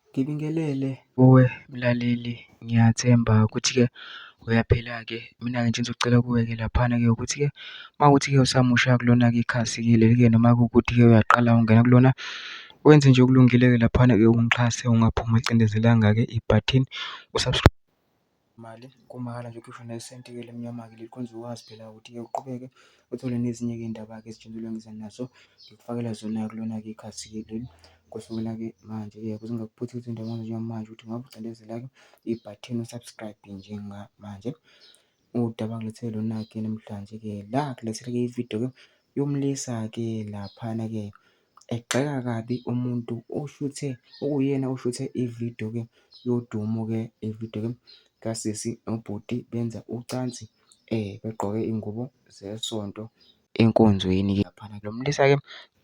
Ngibingelele kuwe mlaleli, ngiyathemba ukuthi-ke uyaphila-ke. Mina-ke nje engizocela kuwe-ke laphana-ke ukuthi-ke uma kuwukuthi-ke usamusha kulona-ke ikhasi-ke leli-ke noma kuwukuthi-ke uyaqala ungena kulona, wenze nje okulungile-ke laphana-ke ungixhase ungaphumi ulicindezelanga-ke ibhathini . Mali kumahhala nje awukhishwa nesenti-ke elimnyama-ke leli khona uzokwazi phela ukuthi-ke uqhubeke uthole nezinye-ke iy'ndaba-ke ezintsha nazo ngikufakela zona kulona-ke ikhasi-ke leli. Kusukela-ke manje-ke ukuze ungakuphuthi izindaba njengamanje ukuthi ngabe ucindezela-ke ibhathini u-subscribe njengamanje. Udaba engilethele lona-ke namhlanje-ke la, ngikulethele-ke ividiyo-ke yomlisa-ke laphana-ke egxeka kabi umuntu oshuthe, okuwuyena oshuthe ividiyo-ke yodumo-ke, ividiyo-ke kasisi nobhuti benza ucansi begqoke iy'ngubo zesonto enkonzweni-ke laphana. Lo mlisa-ke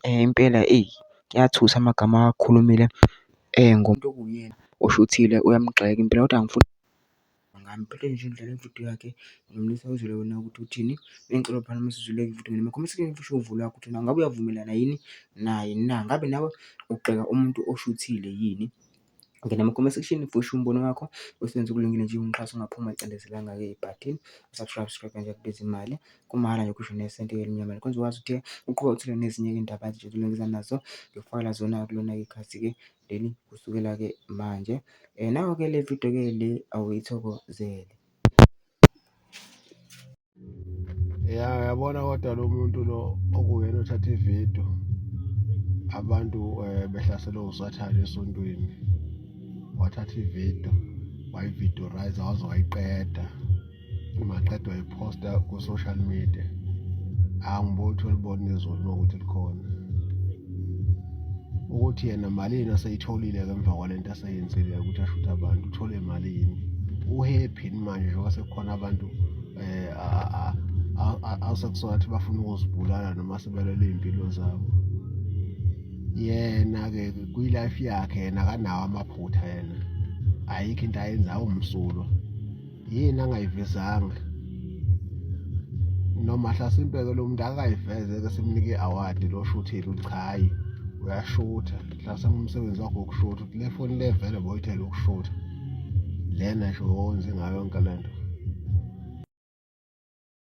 impela eyi, kuyathusa amagama awakhulumile ngomuntu okuwuyena oshuthile uyamgxeka impela kodwa angifuni nje ngidlale ividiyo yakhe lo mlisa uzwele wena ukuthi uthini. Bengicela laphana uma usuzwile ividiyo ungene kuma-comment section usho uvo lwakho ukuthi ngabe uyavumelana yini naye na, ngabe nawe ugxeka umuntu oshuthile yini? Ungene kuma-comment section usho umbono wakho, usenze okulungile nje ungixhase ungaphumi ulicindezelanga-ke ibhathini u-subscribe nje akubizi imali, kumahhala nje awukhishwa nesenti elimnyama. Khona uzokwazi ukuthi uqhubeke uthole nezinye iy'ndaba ezintsha nazo ngikufakela zona kulona ikhasi-ke leli kusukela-ke manje. Nayo-ke le vidiyo-ke le awuyithokozele. Ya, yabona kodwa lo muntu lo okuyena othatha ividiyo abantu behlaselwe usathane esontweni, wathatha ividiyo wayividorize waze wayiqeda, maqeda wayiphosta ku-social media. Angiboni ukuthi ulibona izulu uma kuwukuthi likhona. Ukuthi yena malini aseyitholile-ke emva kwalento aseyenzile ukuthi ashuthe abantu, uthole malini? U-happy yini manje njengoba sekukhona abantu asekusola bafuna ukuzibulala noma sebelwela iy'mpilo zabo. Yena-ke kwi-life yakhe yena akanawo amaphutha yena, ayikho into ayenzayo umsulwa. Yini angayivezanga? Noma hlasimpe-ke lo muntu akayiveze-ke simnike i-award lo shuthile ukuthi cha hhayi uyashutha hlasimpe umsebenzi wakho wokushutha ukuthi le foni le vele boyithele ukushutha lena nje owenze ngayo yonke le nto.